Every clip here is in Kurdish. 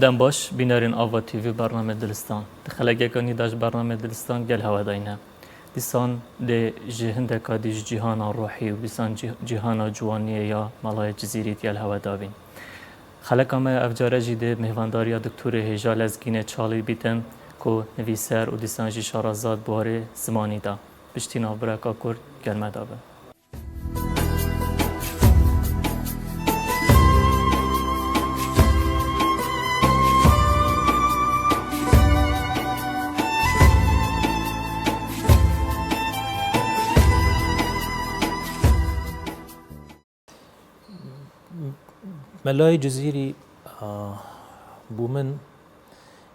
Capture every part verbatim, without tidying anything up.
Dem baş, bînerên Ava T V bername Dilistan. Di xelekeka nî de ji bername Dilistan gel hewe dayne. Dîsan dê ji hindeka dî ji cîhana ruhî û dîsan cî-, cîhana ciwaniyê ya Melayê Cizîrî gel hewe dabîn. Xeleka me ev care jî dê mêvandariya Doktorê Hêja Lezgînê Çalî bîtin ku nivîser û dîsan jî şareza di warê zimanî de. Piştî navbireka kurt gel me de bin. Melayê Cizîrî, a, bo min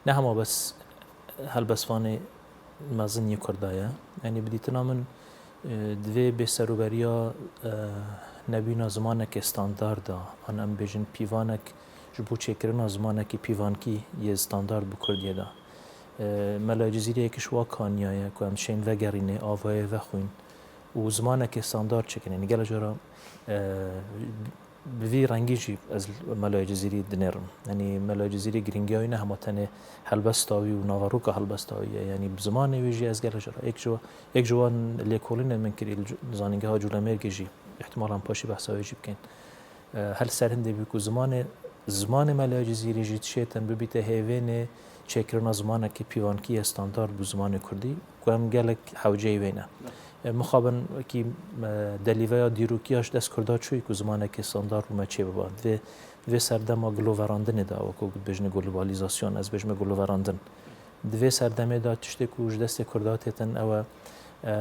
ne hema bes helbestvanê mezin yê Kurda ye. Yanî bi dîtina min, e, di vê bêserûberiya, e, nebîna zimanekê standard de, an em bêjin pîvanek ji bo çêkirina zimanekî pîvankî yê standard bi Kurdiyê de. E, Melayê Cizîrî yek ji wa kaniya ye ku em şên vegerînê, avayê vexwîn û zimanekê standard çêkin. Yanî gelek cara, e, bi vî rengî jî ez Melayê Cizîrî dinêrim. Yanî Melayê Cizîrî girîngiya wî ne hema tenê helbesta wî û naveroka helbesta wî ye. Yanî bi zimanê wî jî ez gelek cara. Yek ji wa-, yek ji wan lêkolînên min kirî li Cu-, Zanîngeha Colemêrgê jî, îhtimal em paşî behsa wê jî bikin. E, her ser hindê bî ku zimanê, zimanê Melayê Cizîrî jî dişêtin bibîte hêvênê çêkirina zimanekî pîvankî ye standard bo zimanê kurdî, ku em gelek hewceyî wê ne. E, mixabin wekî, e, delîveya dîrokî ya ji dest Kurda çûyî ku zimanekê standard bo me çêbiba. Divê, divê serdema giloverandinê de, wekî ku dibêjin globalizasyon, ez bêjime giloverandin. Di vê serdemê de tiştê ku ji destê Kurda têtin ew e, e,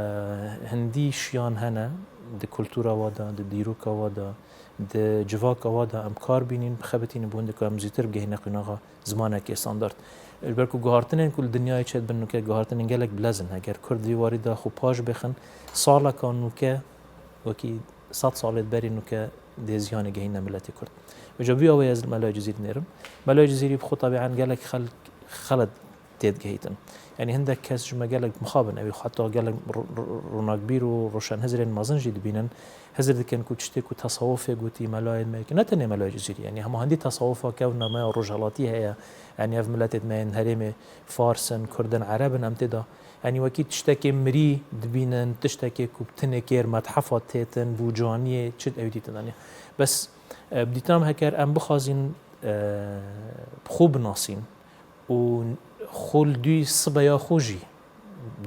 hindî şiyan hene di kultura wa de, di dîroka wa de, di civaka wa de em kar bînîn, bixebitînin bo hindê ku em zîtir bigihîne qînaxa zimanekê standard. Ji ber ku guhartinên ku li dinyayê çêdibin nûke guhartinên gelek bilez in. Eger Kurd vî warî de xwe paş bêxin, saleka nûke wekî sed salê berî nûke dê ziyanê gehîne miletê Kurd. Îja vî awayî ez li Melayê Cizîrî dinêrim. Melayê Cizîrî bi xwe tebîen gelek xelk xelet tê digihîtin. Yanî hindek kes ji me gelek mixabin, ew ê heta gelek ro-, ro-, ronakbîr û roşenhizrên mezin jî dibînin. Hizir dikin ku tiştê ku tesawufê gotî melayên me, ne tenê Melayê Cizîrî, yanî hema hindî tesawufa kevna me ya rojhelatî heye. Yanî ev miletê me yên herêmê Fars in, Kurd in, Ereb in, em tê de Yanî wekî tiştekê mirî dibînin, tiştekê ku bi tinê kêr methefa têtin, bû caniyê çi ew dîtin. Yanî bes, e, bi dîtina min heker em bixwazîn, e, bi xwe binasîn û xwe li dû sibeya xwe jî,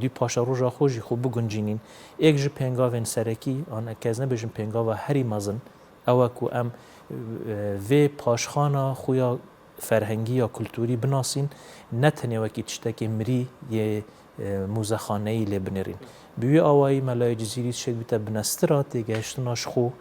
dû paşeroja xwe jî xwe biguncînîn. Êk ji pêngavên serekî, an eke ez nebêjim pêngava herî mezin, ew e ku em, e, vê paşxana xwe ya ferhengî ya kulturî binasîn, ne tenê wekî tiştekê mirî yê, e, mûzexaneyî lê binêrîn. Bi wî awayî Melayê Cizîrî dişêt bîte binestira têgehiştina ji xwe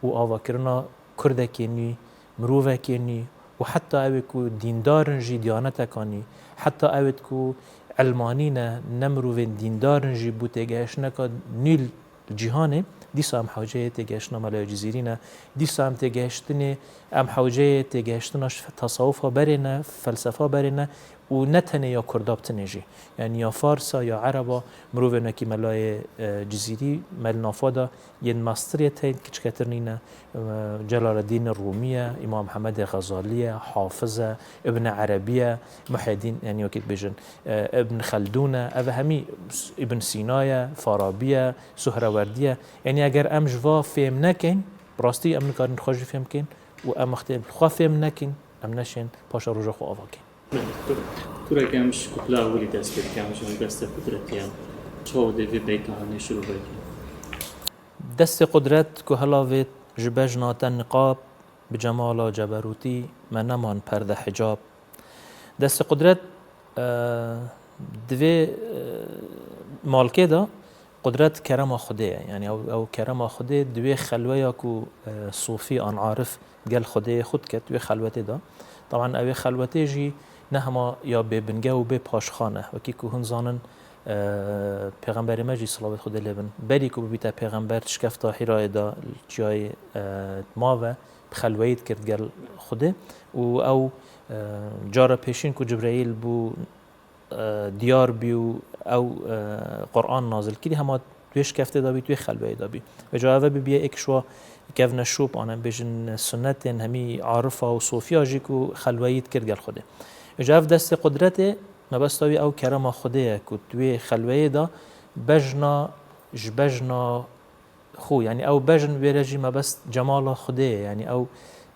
û avakirina Kurdekê nû, mirovekê nû û heta ew ê ku dîndar in jî diyaneteka nû, heta ew ê ku elmanî ne, ne mirovên dîndar in jî bû têgehiştineka nû li cîhanê, dîsa em hewceyê têgehiştina Melayê Cizîrî ne, dîsa em têgehiştinê, em hewceyê têgehiştina ji fe-, tasawufa berê ne, felsefa berê ne û ne tenê ya Kurda bi tinê jî. Yanî ya Farsa, ya Ereba, mirovên wekî Melayê, e, Cizîrî, me li nava de yên mestirê tên kiçiketirî ne, e, Celaleddîn Rûmî ye, Îmam Mihemedê Xezalî ye, Hafiz e, Ibn Erebî ye, Muhyeddîn, yanî wekî dibêjin, e, Ibn Xeldûn e, ev hemî Ibn Sîna ye, Farabî ye, Suhrewerdî ye. Yanî eger em ji va fêm nekin, bi rastî em nikarin xwe jî fêm bikin û em wextê xwe fêm nekin, em neşên paşa roja xwe ava kin. Belê, tu-, tûreke em ji kupla ewilî dest pê dikin, em ji destê qudretê ye. Çawa dê vê beyta hanê şirove bikin? Destê qudret ku hilavêt ji bejna te niqab, bi cemala ceberûtî me neman perde hicab. Destê qudret, e, di vê, e, malkê de qudret kerema Xwedê ye. Yanî ew, ew kerema Xwedê di wê xelweya ku, e, sofî an arif gel Xwedê xwe diket, wê xelwetê de. Taban ew ê xelwetê jî ne hema ya bê binge û bê paşxan e. Wekî ku hûn zanin, e, Pêxemberê me jî, silavêt Xwedê lê bin, berî ku bibîte pêxember, şikefta Hîrayê de li çiyayê, e, ma ve, bi xelweyî dikir gel Xwedê û ew, e, cara pêşîn ku Cibreîl bû, e, diyar bî û ew, e, Quran nazil kirî, hema Tu yê şikeftê de bî, tu yê xelweyê de bî. Vêca ev bibiye êk şwa kevne şop, an em bêjin sunnetên hemî arifa û sofiya jî ku xelweyî dikir gel Xwedê. Vêca ev destê qudretê, mebesta wî ew kerema Xwedê ye ku tu yê xelweyê de bejna ji bejna xwe, yanî ew bejn wê re jî mebest cemala Xwedê ye, yanî ew,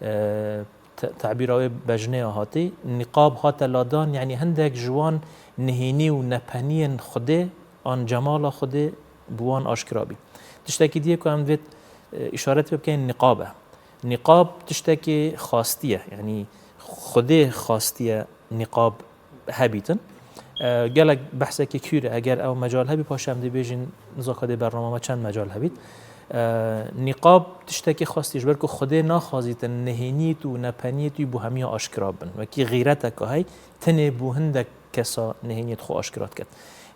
e, te-, tebîra wê bejnê ya hatî, nîqab hate ladan, yanî hindek ji wan nihênî û nepeniyên Xwedê an cemala Xwedê bi wan aşkira bî. Tiştekî diyê ku em divêt, e, îşaret pê bikeyin nîqab e. Nîqab tiştekî xastî ye, yanî Xwedê xastiye nîqab hebîtin. E, gelek behsekê kûr e, eger ew mecal hebî, paşê em dê bêjin, nizaka dê bernama me çend mecal hebît. E, nîqab tiştekî xastî, ji ber ku Xwedê naxwazîtin nihêniyêt û nepeniyêt wî bo hemiya aşkira bin. Wekî xîreteka hey, tenê bo hindek kesa nihêniyêt xwe aşkira diket.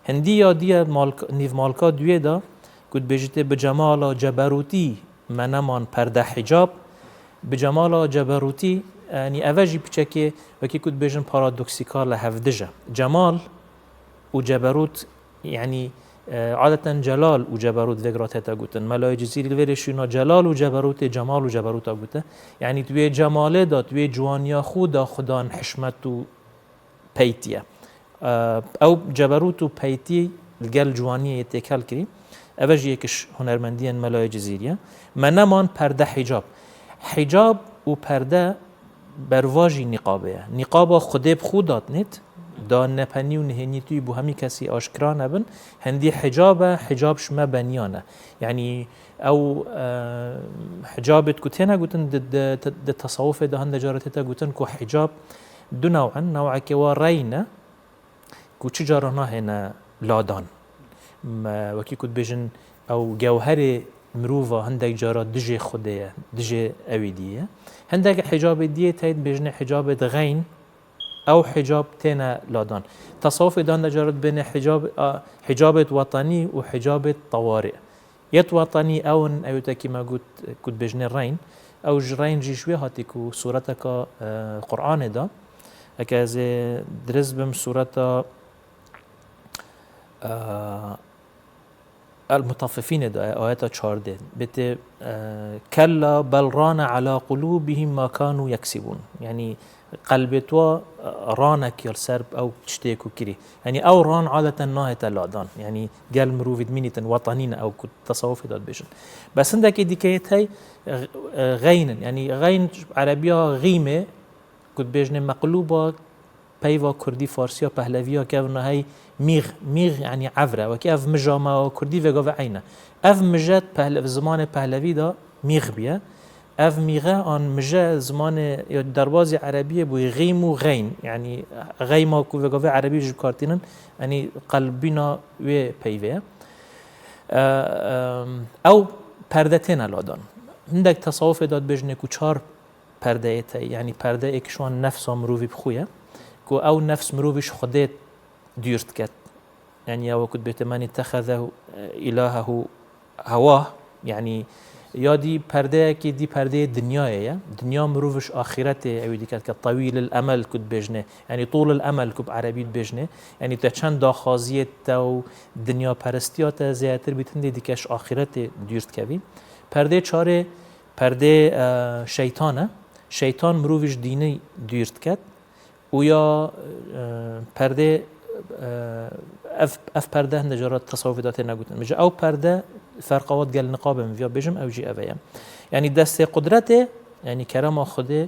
Hindî ya diye malk-, nîvmalka duyê de, ku dibêjitê bi cemala ceberûtî me neman perde hicab, bi cemala ceberûtî, yanî eve jî piçekê wekî ku dibêjin paradoksîkal e, hevdij e. Cemal û ceberût, yanî, e, adeten celal û ceberût vêgra tête gotin. Melayê Cizîrî li vêrê şûna celal û ceberûtê cemal û ceberûta gote. Yanî tu wê cemalê de, tu wê ciwaniya xwe de xudan hişmet û peytî ye. Ew ceberût û peytî li gel ciwaniyê yê têkel kirî. Ev jî yek ji hunermendiyên Melayê Cizîrî ye. Me neman perde hicab. Hicab û perde bervajî nîqabê ye. Nîqaba Xwedê bi xwe datnêt, da nepenî û nihênîtî bo hemî kesî aşkira nebin. Hindî hicab e, hicab ji me beniyan e. Yanî ew, e, hicabêt ku têne gotin di, di, di tesawufê de hinde cara tête gotin ku hicab du new in, newekê wa reyn e, ku çi cara nahêne ladan. Me, wekî ku dibêjin, ew gewherê mirova hindek cara dijê Xwedê ye, dijê ewî dî ye. Hindek hicabê diyê tey dibêjinê hicabê di xeyn, ew hicab têne ladan. Tesawufê de hindek cara dibêne hicab, a, hicabê wetenî û hicabê tewarê. Yê wetenî ew in, ew yekî me got, ku dibêjinê reyn. Ew ji reyn jî ji wê hatî ku sûreteka, e, Qur'anê de, eke ez ê dirist bim, sûreta, e, El-Mutaffifînê de, ayeta çardeh. Bêtê, e, "Kella bel rane ala qulûbihim ma kanu yeksibûn." Yanî qelbê tu, e, ranek ya li ser ew tiştê ku kirî. Yanî ew ran adeten nahête ladan. Yanî gel mirovî dimînîtin, wetenî ne ew ku tesawufê de dibêjin. Bes hindekê dîkeyê tey, e, e, xeyn in. Yanî xeyn erebiya xîmê ku dibêjinê meqlûba peyva kurdî, farsiya, pehleviya kevna hey mîx, mîx yanî evr e. Wekî ev mija me a kurdî vêgavê eyn e. Ev mije pehle-, zimanê pehlevî de mîx bûye. Ev mîxe an mije zimanê ya derbazî erebiyê bûye, xîm û xeyn. Yanî xeyma ku vêgavê erebî ji kar tînin, yanî qelbîna wê peyvê ye. E, e, ew perde têne ladan. Hindek tesawufê de dibêjinê ku çar perdeyê tey, yanî perde êk ji wan nefsa mirovî bi xwe ye, ku ew nefs mirovî ji Xwedê dûr diket. Yanî ya wekû dibête, "Men ittehaze ilahehu hewah", yanî ya dî perdeyekê dî perdeyê dinyayê ye. Dinya mirov ji axîretê ewî diket ke tewîlil emel ku dibêjinê, yanî tûlil emel ku bi erebî dibêjinê. Yanî te çend daxwaziyê te û dinyaperistiya te zêdetir bît, hindê dîke ji axîretê dûr dikevî. Perdê çarê perdê, e, şeytan e. Şeytan mirovî ji dînî dûr diket. Û ya, e, perdê, e, ev, ev perde hinde cara tesawufê de têne gotin. Ji ew perde ferqa wat gel niqabê min viya bêjim, ew jî ev e ye. Yanî destê qudretê, yanî kerema Xwedê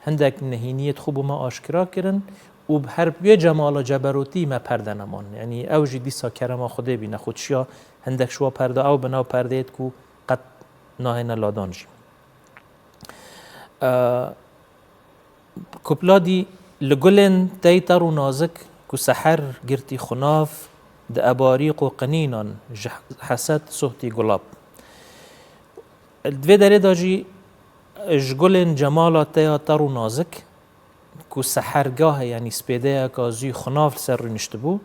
hindek nehîniyê xwe bo me aşkira kirin û bi her wê cemala ceberotî me perde neman. Yanî ew jî dîsa kerema Xwedê bî, nexweşiya hindek şiwa perde ew bin, ew perdeyê ku qet nahêne ladan jî. E, Kupladî, li gulên tey ter û nazik ku seher girtî xunav, di ebarîq û qinînan ji hesed suhtî gulab. Di vê derê de jî ji gulên cemala te ya ter û nazik ku sehergahê, yanî spêdeyeka zû xunav li ser rûniştibû,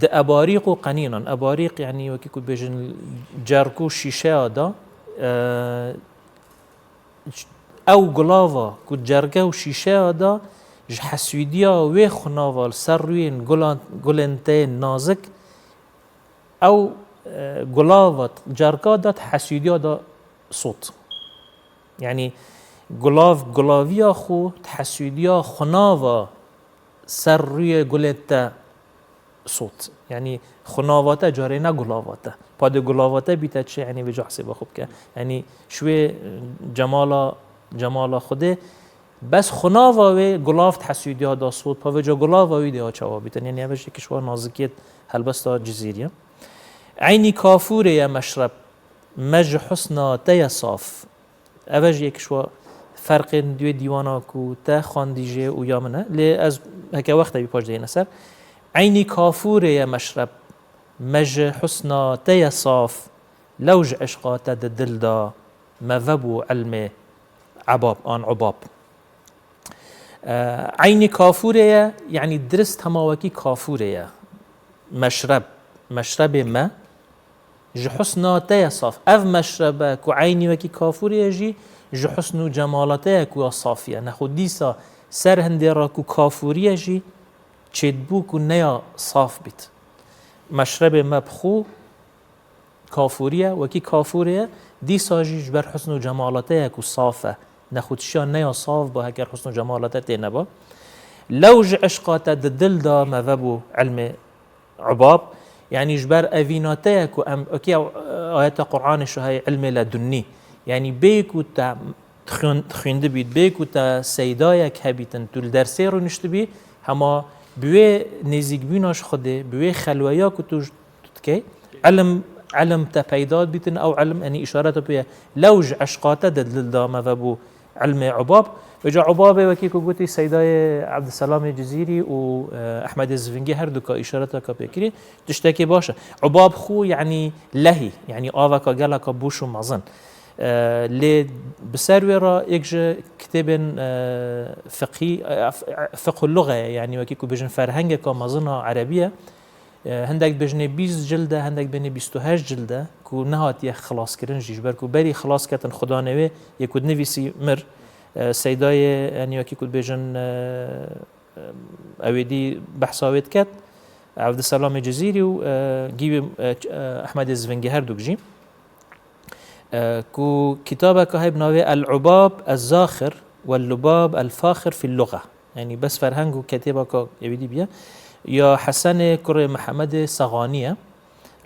di ebarîq û qenînan, ebarîq, yanî wekî ku dibêjin cerk û şîşeya de, e, ew gulava ku cerge û şîşeya de ji hesûdiya wê xunava li ser rûyên gulan, gulên te yên nazik, ew e, gulava cerka da, di hesûdiya da sot. Yanî gulav gulaviya xwe, di hesûdiya xunava ser rûyê gulê te sot. Yanî xunava te carê ne gulava te. Padê gulava te bîte çi, yanî vêca hesêba xwe bike. Yanî şwê, e, cemala, cemala Xwedê, bes xunava wê gulav di hesûdiya da sot, pa vêca gulava wî dê ya çawa bîtin. Yanî ev jî yek ji wan nazikiyê helbesta Cizîrî ye. Eynî kafûrê ye meşreb, me ji husna te ye saf. Ev jî yek ji wa ferqên di wê dîwana ku te xwendî jê û ya min e. Lê ez heke wextê bî paş dihêne ser. Eynî kafûrê ye meşreb, me ji husna te ye saf. Lew ji eşqa te di dil da, me vebû ilmê ebab an ubab. E, eynî kafûrê ye, yanî dirist hema wekî kafûrê ye. Meşreb, meşrebê me, ji husna te ye saf. Ev meşrebe ku eynî wekî kafûrê ye jî, ji husn û cemala te ye ku ya saf ye. Nexwe dîsa ser hindê re ku kafûrî ye jî, çêdibû ku neya saf bît. Meşrebê me bi xwe kafûrî ye, wekî kafûrê ye, dîsa jî ji ber husn û cemala te ye ku saf e. Nexwe tişiya neya saf ba heger husn û cemala te tê neba. Lew ji eşqa te di dil da me vebû ilmê ubab, yanî ji ber evîna te ye ku em, wekî ew, e, ayeta Qur'anê şahê ilmê ledunnî. Yanî bê ku te dixwin-, dixwîndibît, bê ku te seydayek hebîtin, tu li dersê rûniştibî, hema bi wê nêzîkbûna ji Xwedê, bi wê xelweya ku tu ji, tu dikey, ilim, ilim te peyda dibîtin, ew ilim, yanî îşareta pê ye. Lew ji eşqa te di dil da me vebû ilmê ubab. Vêca ubabê wekî ku gotî Seydayê Ebdiselamê Cizîrî û, e, Ehmedê Zivingî her duka îşareteka pê kirî, tiştekî baş e. Ubab xwe, yanî lehî, yanî aveka geleka boş û mezin. E, lê bi ser wê re yek ji kitêbên, e, fiqhî, e, f-, e, fiqh û luxe ye, yanî wekî ku bêjin ferhengeka mezin a erebî ye. E, hindek dibêjinê bîst cild e, hindek dibêjinê bîst û heşt cild e, ku nehatiye xilaskirin jî, ji ber ku berî xilas ketin xudanê wê yê ku dinivîsî mir. E, Seydayê, yanî wekî ku dibêjin, e, e, ew êdî behsa wê diket, Evdiselamê Cizîrî û, e, gî wê, e, ç-, e, Ehmedê Zivingî her duk jî. E, ku kitabeka heye bi navê El-Ubab Ez-Zaxir wel-Lubab El-Faxir fil-Luxa. Yanî bes ferheng û ketêbaka êwîdî bîye. Ya Hesenê kurê Mihemedê Sexanî ye.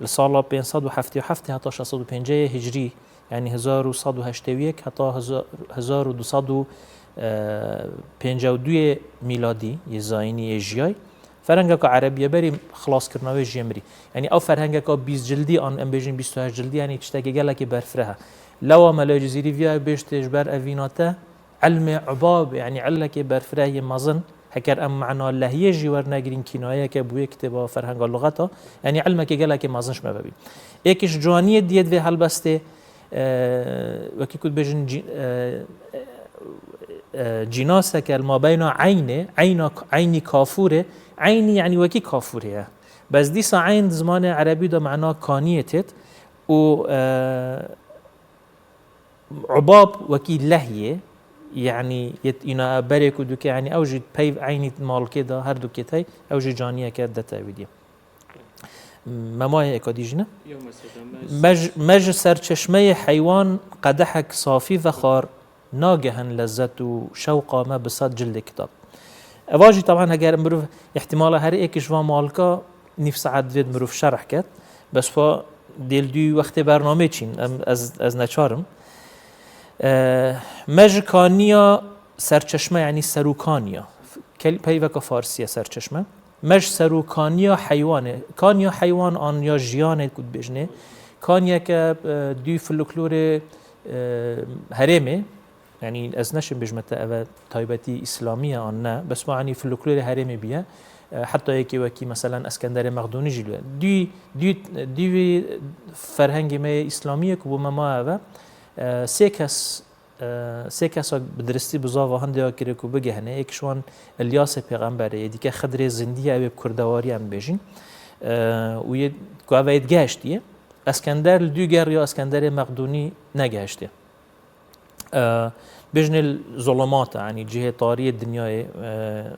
Li sala pênc sed û heftê û heft heta şeş sed û pêncî hicrî, yanî hezar û sed û heştê û yek heta hezar, hezar û du sed û pêncî û duyê mîladî yê zayînî yê jiyay. Ferhengeka erebî ye, berî xilaskirina wê jiyê mirî. Yanî ew ferhengeka bîst cildî an em bêjin bîst û heşt cildî, yanî tiştekî gelekî berfireh e. Lewa Mela Cizîrî viya bêjtê ji ber evîna te, ilmê ubab, yanî ilmekê berfireh yê mezin, heker em mana lehiyê jî wernegirîn, kînayeyeke bi wê kitêba ferhenga luxeta, yanî ilmekê gelekê mezin ji me vebî. Êkî ji ciwaniyê diyê di vê helbestê, e, wekî ku dibêjin cî-, e, e, cînaseke li mabeyna eynê, eyna, eynî kafûrê, eynî yanî wekî kafûrê ye. Bes dîsa eyn di zimanê erebî de mana kaniyê têt û, e, ubab wekî lehyê, yanî yê îna berê ku duke, yanî ew jî peyv eynî malkê de her dukê tey, ew jî caniyeke dete wî diye. Me mayê êka dî jî ne? Yok mesela, me Me ji, me ji serçeşmeyê heywan qedehek safî vexwar, nagehin lezzet û şewqa me bi sed cildê kitab. Eva jî, teban, heger mirov, îhtimala her êk ji van malka nîv saet divêt mirov şerh ket. Bes xwe dêl dû wextê bernamê çîn, em, ez, ez neçarim. E, me ji kaniya serçeşme, yanî serûkaniya, kel-, peyveka farsî ye serçeşme. Me ji serokaniya heywanê, kaniya heywan an ya jiyanê ku dibêjinê, kaniyeke, e, dû folklorê, e, herêmê, yanî ez neşim bêjme te eve taybetî îslamî ye an ne, bes ma, yanî folklorê herêmê bîye. E, heta yekê wekî, meselen, Eskenderê Mexdûnî jî li dû, dû, dû vî ferhengê me yê îslamî ye ku bo me ma eve, e, sê kes, e, sê kesa bi diristî bi zava hindê ya kirê ku bigehine, yek ji wan Ilyasê pêxember e, yê dîke Xidrê Zindî ye, ew ê bi kurdewarî em bêjin. E, û yê ku ev ê digehiştiye. Eskender li dû geriya Eskenderê Mexdûnî negehiştiye. E, bêjinê zulumat e, yanî cihê tariyê dinyayê,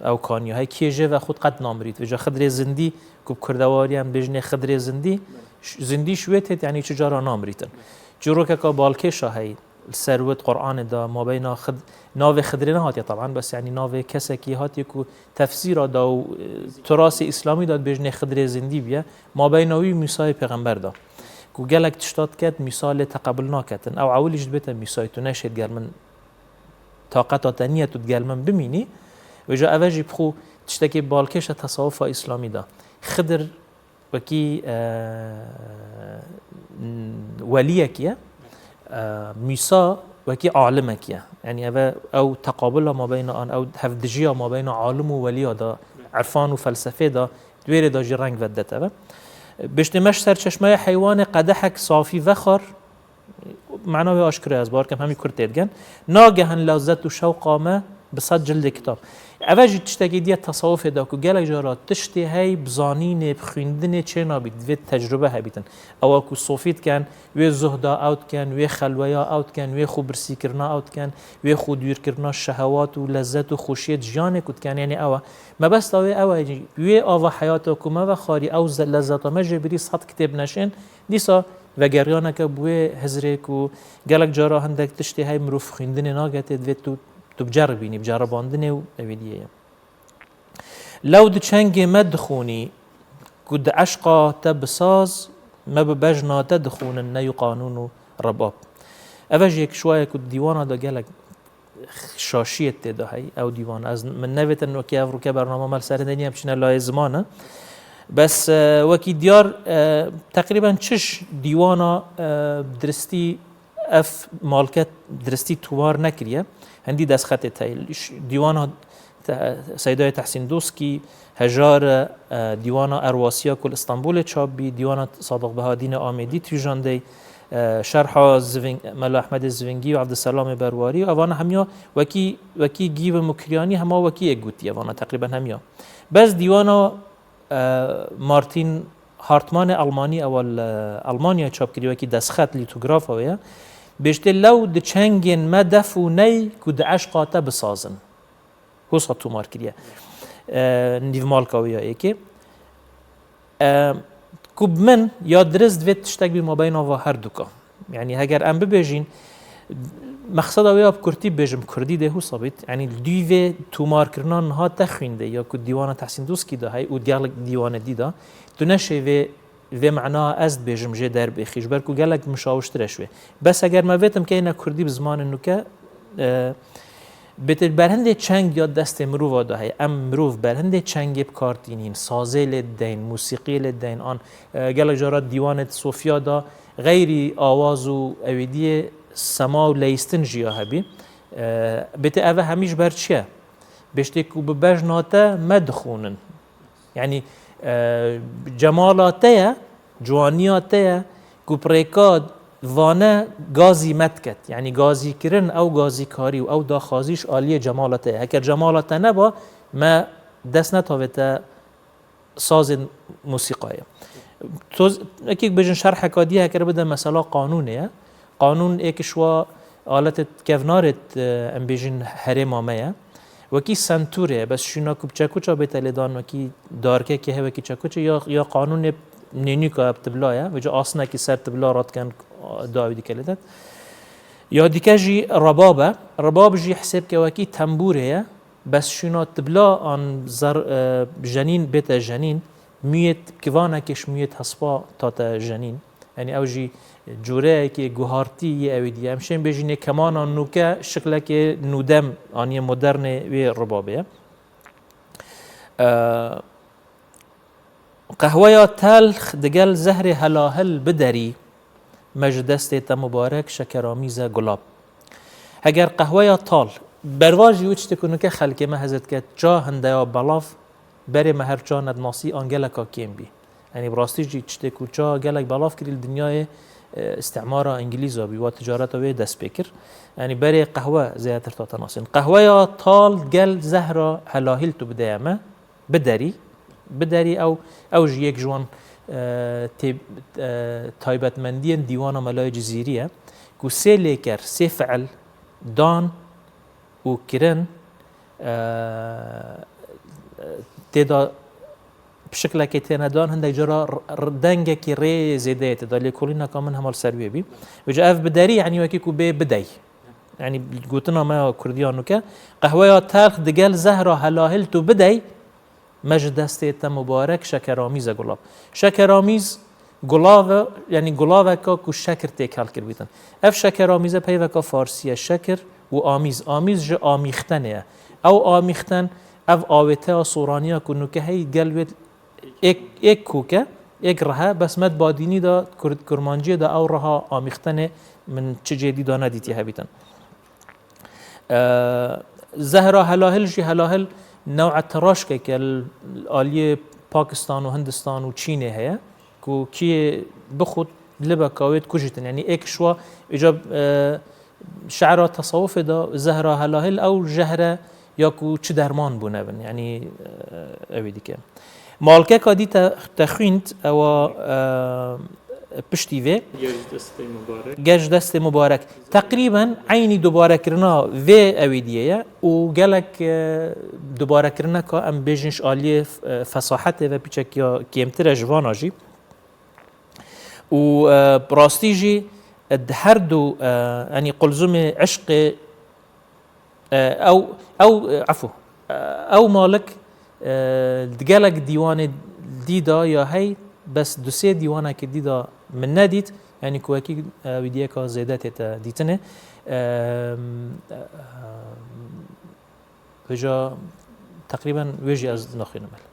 e, ew kaniya heye, kê jê ve xwe qet namirît. Vêca Xidrê Zindî, ku bi Kurdewariyan bêjinê Xidrê Zindî, ş-, Zindî ji wê têt, yanî çi cara namirîtin. Çîrokeka balkêşa heye, li ser wê di Qur'anê de, mabeyna Xid-, navê Xidrê nehatiye taban, bes yanî navê kesekî hatiye ku tefsîra da û, e, turasê îslamî de dibêjinê Xidrê Zindî bûye, mabeyna wî Mûsayê pêxember de. Ku gelek tişta diket, Mûsa lê teqebul naketin. Ew ewilî jî dibête Mûsayê, tu neşê digel min, taqeta te niye tu digel min bimînî. Vêca eve jî bi xwe tiştekî balkêş e tesawufa îslamî de. Xidir wekî, e, weliyekî ye. E, Mûsa wekî alimekî ye. Yanî eve ew teqabula mabeyna an, ew hevdijiya mabeyna alim û weliya de, irfan û felsefê de, di wê rê de jî reng vedidete ve. Bêjtê me ji serçeşmeya heywanê qedehek safî vexwar, Mena wê aşkira ye, ez bawer dikim hemî Kurd têdigen. Nagehin lezet û şewqa me bi sed cildê kitab. Eve jî tiştekî diye tesawufê de ku gelek cara tiştê hey bi zanînê, bi xwîndinê çê nabît, divê tecrube hebîtin. Ewa ku sofî diken, wê zuhda ew diken, wê xelweya ew diken, wê xwe birsîkirina ew diken, wê xwe dûrkirina şehewat û lezet û xweşiyê di jiyanê ku diken, yanî ew e. Mebesta wê ew e jî, wê ava heyata ku me vexwarî, ew ze-, lezeta me jê birî sed kitêb neşên, dîsa vegeriyaneke bi wê hizrê ku gelek cara hindek tiştê hey mirov xwîndinê nagete, divê tu, tu biceribînî, bi ceribandinê û ewêdiyê ye. Lew di çengê me dixûnî, ku di eşqa te bi saz, me bi bejna te dixûnin, ne yû qanûn û rebab. Eve jî yek şiwayek ku di dîwana de gelek şaşiyê tê de hey, ew dîwan. Ez, min nevêtin wekî ev rûke bername me li ser hindê niye biçine layê ziman e. Bes, e, wekî diyar, e, teqrîben çiş dîwana, e, diristî ev malket diristî tomar nekiriye. Hindî destxetê tey. Ş-, dîwana te-, Seydayê Tehsîn Doskî, Hejar e, e, dîwana Erwasiya ku li Stenbolê çap bî, dîwana Sadiq Behadînê Amêdî tûjandey, e, şerha Ziving-, Mela Ehmedê Zivingî û Evdiselamê Berwarî û evana hemiya wekî, wekî Gîv û Mukriyanî hema wekî yek gotiye, evana teqrîben hemiya. Bes dîwana, e, Martin Hartmannê Almanî ewa li Almanya çap kiriye, wekî destxet lîtografa wê ye. Bêjtê lew di çengên me def û ney ku di eşqa te bisazin. Hosa tomar kiriye. E, nîvmalka wê ya êkê. E, ku bi min ya dirist divê tiştek bî mabeyna va her duka. Yanî heger em bibêjîn, mexseda wê ya bi kurtî bibêjim, kurdî dê hosa bît. Yanî li dûvê tomarkirina niha te xwîndê ya ku dîwana Tehsîn Doskî de hey û gelek dîwanê dî de, tu neşê vê vê mena ez dibêjim jê derbêxî, ji ber ku gelek mişawiştir e ji wê. Bes eger me vêtim keyne kurdî bi zimanên nûke, e, bêtir berhindê çeng ya destê mirova de heye. Em mirov berhindê çengê bi kar tînîn, sazê lê dideyin, mûsîqiyê lê dideyin, an, e, gelek cara dîwanê di Sofya de xeyrî awaz û ewêdiyê sema û leyîstin jî ya hebî. E, bêtir eve hemî ji ber çi ye? Bêjtê ku bi bejna te me dixûnin. Yanî, e, cemala te ye, ciwaniya te ye, ku bi rêka vane gazî me diket. Yanî gazîkirin, ew gazîkarî û ew daxwazî ji aliyê cemala te ye. Heker cemala te neba, me dest netavête sazên mûsîqayê. Toz, ekek bêjin şerheka dî heker bide mesela qanûnê ye. Qanûn êk ji wa aletê kevnarê, e, em bêjin herêma me ye. Wekî sentûrê ye, bes şûna ku bi çekuça bête lêdan, wekî darkekê heye, wekî çekuçê ya, ya qanûnê nênûka bi tibla ye, vêca asinekî ser tibla radiken dawî dike lê det. Ya dike jî rebab e. Rebab jî hisêb ke wekî tembûrê ye, bes şûna tibla an zer-, e, jenîn bête jenîn, mûyê t-, kivanekê ji mûyê hespa tate jenîn. Yanî ew jî cureyekê guhartî yê ewê dî ye. Em şên bêjînê kemana nûke şiklekê nûdem aniye modernê wê ribabê ye. E, qehweya telx digel zehrê helahil biderî, me ji destê te mubarek şekeramîze gulab. Heger qehweya tal, berva jî wê tiştê ku nûke xelkê me hez dike, ça hindeya belav, berê me her ça nedinasî an geleka kêm bî. Yanî bi rastî jî tiştê ku ça gelek belav kirî li dinyayê, e, îstimara Îngilîza bî, wa ticareta wê dest pê kir. Yanî berê qehwe zêdetir hate nasîn. Qehweya tal gel zehra helahîl tu bideye me, biderî, biderî ew, ew jî yek ji wan, e, tê-, e, taybetmendiyên dîwana Melayê Cizîrî ye, ku sê lêker, sê fiil, dan û kirin, e, tê de pişiklekê têne dan, hindek cara r-, r-, dengekî rê zêde ye tê de, lêkolîneka min hema li ser wê bî. Vêca ev biderî, yanî wekî ku bê bidey. Yanî gotina me ya Kurdiya nûke, qehweya telx digel zehra helahil tu bidey, me ji destê te mubarek şekeramîze gulav. Şekeramîz gulav e, yanî gulaveka ku şekir têkel kiribîtin. Ev şekeramîze peyveka farsî ye, şekir û amîz. Amîz ji amîxtenê ye. Ew amîxten, ev awêteya soraniya ku nûke heyî gel wê êk, êk kûke, êk rehe, bes me di badînî de, kurd-, kurmanciyê de ew reha amîxtenê min çi cê dî de nedîtiye hebîtin. E, zehra helahil jî, helahil new'a teraşkeke li aliyê Pakistan û Hindistan û Çînê heye ku kiyê bixwit libeka wê dikujîtin. Yanî êk şwa îca, e, şe'ra tesawufê de zehra helahil ew jehre ya ku çi derman bûne bin. Yanî, e, ew ê dike. Malkeka dî te, te xwînt, ewa, e, piştî vê. Ger ji destê mubarek. Ger ji destê mubarek. Teqrîben eynî dubarekirina vê ewîdiyê ye û gelek, e, dubarekirineka em bêjin ji aliyê, e, fesahetê ve piçek ya kêmtir e ji vana jî. Û, e, bi rastî jî, e, di her du, e, yanî qulzumê eşqê, e, ew, ew, e, efû, e, ew malik, e, di gelek dîwanê dî de ya hey, bes du sê dîwanekî dî de min nedît, yanî ku wekî, e, wîdiyeka zêde tête dîtinê. E, e, vêca teqrîben wê jî ez naxwînim.